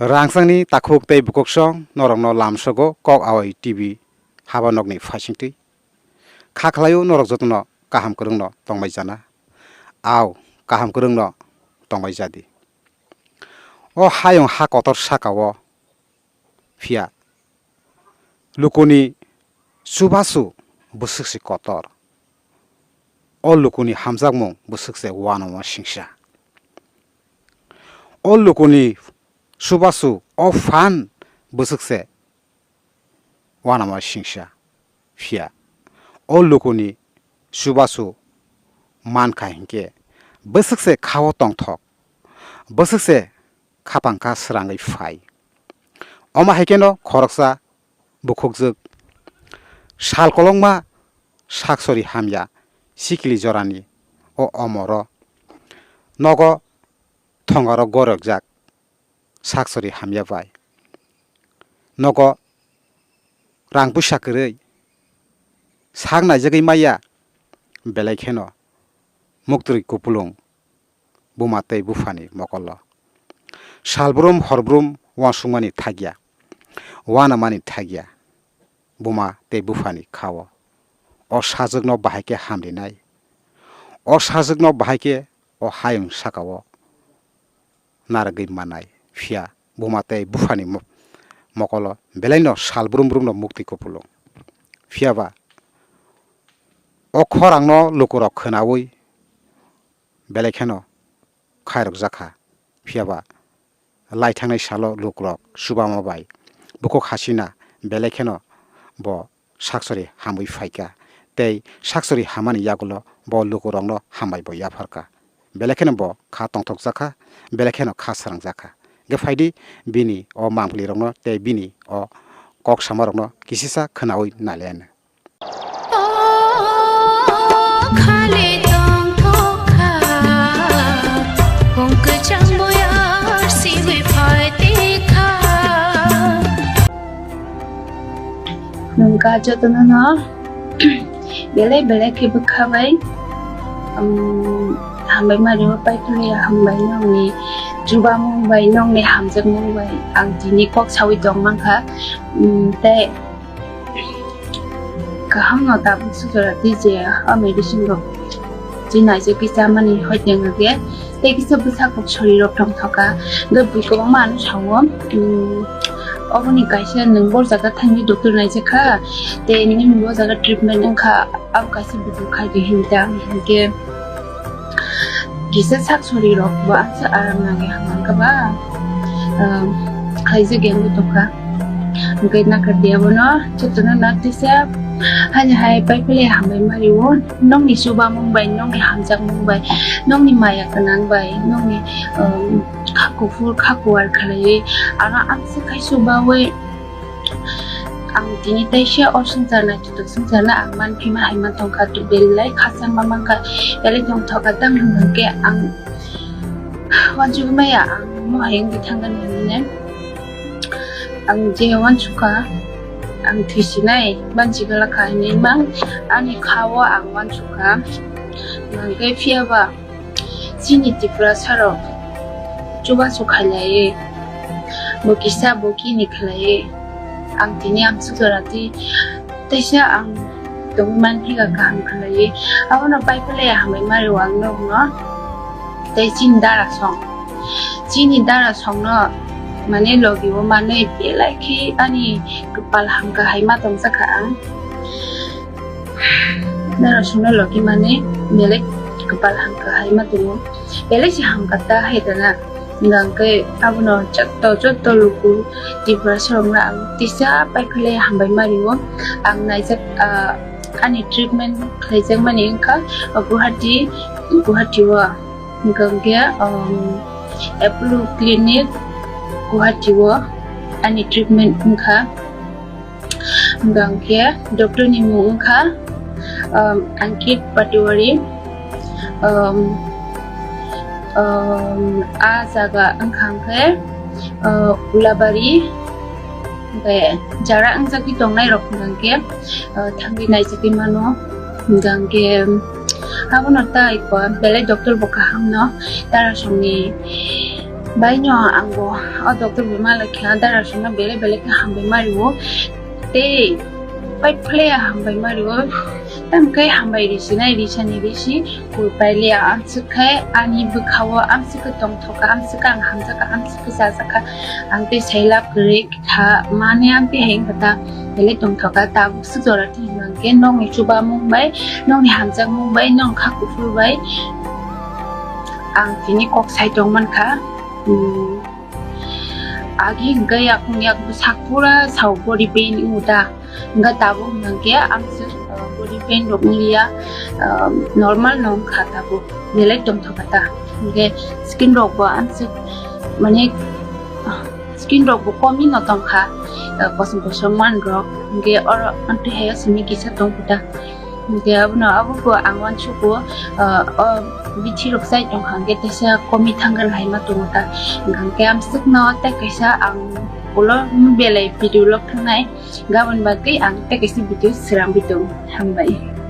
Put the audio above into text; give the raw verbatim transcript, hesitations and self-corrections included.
Rangchakni takhuk tei bukuksong norokno lamsogo Kok Awai T V haba nokni phaisingtwi. Kha khlaio norok jotono kaham kwrwngno tongbai jana. Au, kaham kwrwngno tongbai jadi. O hayung ha kotor sakao phiya lukuni chubachu bwswk se kotor. O lukuni hamjakmung bwswk se uanama singsa. O lukuni chubachu o phan bwswk se uanama singsa. Phiya o lukuni chubachu mankha hinkhe bwswk se khao tongthok, bwswk se khapang kha srangwi phai. Omo hai kheno khoroksa bukhukjwk sal kolokma saksori hamya sikili jorani o omoro nogo thongaro gorokjak saksori hamya bai. Nogo rang puisa kwrwi sak naijagwi maya, belai kheno muktwi kupulung buma tei buphani mokolo. Salbrum horbrum uansukmani thakya, uanamani thakya buma tei buphani khao. O sajwkno bahai khe hamrinai. O sajwkno bahai khe o hayung sakao narwgwi manai. Phiya buma tei buphani mo-, mokolo belaino salbrum brumno muktwi kupulung. Phiyaba o khorangno lukurok khwnaui belai kheno khairokjakha. Phiyaba lai thangnai salo lukurok Chubama bai bukhuk Hasina belai kheno bo saksori hamwi phaikha tei saksori hamani yagulo bo lukurokno hambai bo yapharkha. Belai kheno bo kha tongthokjakha, belai kheno kha srangjakha. Hwnkhe phaidi bini o mangpilirokno tei bini o kok samarokno kisisa khwnaui nailaino. O khali tongthok kha, bung kwchang boyar siwi phai tikha. Nungka jotono no belai belai khe bwkha bai, um, hambai mari o pai khwlai hambai nongni chubamung bai nongni hamjakmung bai ang tini kok sawi tong mankha, um, tei Kaham no tabuk sujora twi je o medicine rok twi naijagwi chamani hoiteng rwkhe tei kisa bwsakok sori rok tongthoka. Hwnkhe bui kwbangma ano sao, um, oboni kaisa nwng bor jaga thangwi doctor naijak kha tei nini bo jaga treatment wngkha, abo kaisa buju khai di hinwi ta hinkhe. Kisa sak sori rok bo ang sa aram nangwi hamang kha ba, um, khaijak yang tongkha. Hwnkhe nakar dia bono jotono na tisa hani hai pai pele hambai mari o nongni chubamung bai nongni hamjakmung bai nongni maya gwnang bai nongni, um, kha kuphur kha kuar khlaiwi ano amsa khai chubawi. Ang tini teisa o swngchar naithotok swngcharno ang manphima hai mantongkha, belai khachangma mankha, belai tongthokha tang hwnkhe ang uansugwi maya ang mohai wngwi thangkha hinwi. Ang je uansukha, ang thwisinai bansi glak kha hinwi mang ani kha-o ang uansukha, hwnkhe phiyaba. Chini Tiprasa rok chubachu khailaiwi, bo kisa bo kini khlaiwi, ang tini amsuk jora twi teisa ang tongwi manphika kaham khlaiwi, abono pai pele hambai mari o ang nokno tei chini dara song, chini dara songno mane logi o manwi belai khe ani kwpal hamkha hai ma tongjakha ang. Naro songno logi mani belai kwpal hamkha hai ma tongo. Belai se hamkha ta hai dana. Hingkha hwnkhe abono joto, joto luku Tiprasa rokno ang tisa pai khlai hambai ma rio. Ang naijak, ah, ani treatment khlaijak mani wngkha, ah, Guwahati, Guwahati o. Hingkha hwnkhe, um, Apollo Clinic Guwahati o ani treatment wngkha. Hingkha hwnkhe doctor ni mung wngkha, um, Ankit Patiwari, um, um, a jaga wngkha hwnkhe, uh, Ulabari, hwnkhe jara wngjagwi tongnai rok hwnkha hwnkhe, uh, thangwi naijagwi mano. Hingkha hwnkhe abono tai kok belai doctor bo kaham no, tarasongni Bai no ang bo o doctor bai malai kha, dara songno belai belai khe hambai ma rio. Tei pai phle hambai ma rio. Tam kai hambai ri sinai, ri sani ri si, kul pai le ang suk khai ani bwkha o, ang suk tong thoka, ang suk ang hamjak kha, ang suk chajak kha, ang tei sai lab kwrwi kha, mane ang tei hai wngkha ta, belai tong thoka, tabuk suk jora twi hwnkhe nokni chubamung bai, nokni hamjakmung bai, nokni kha kuphur bai ang tini kok sai tong man kha. Hmm. Agi hwnkhe yakung yak bwsak pura sao body pain wngo ta. Hwnkhe tabuk hwnkhe amswk, uh, body pain rok wngliya, uh, normal no wngkha tabuk. Belai tongthokha ta. Hwnkhe skin rok bo amswk, mane, uh, skin rok bo komi no tongkha, uh, kosom kosom man rok. Hwnkhe oro amtwi hai o simi kisa tongkha ta. Hwnkhe abono abo bo ang uansugo, ah, o bithi rok chai tongkha hwnkhe teisa komi thangkha hai ma tongo ta. Hwnkhe amswkno tei kaisa ang ulo belai video log thangnai, gabon bagwi ang tei kaisa video srangwi tongo. Hambai.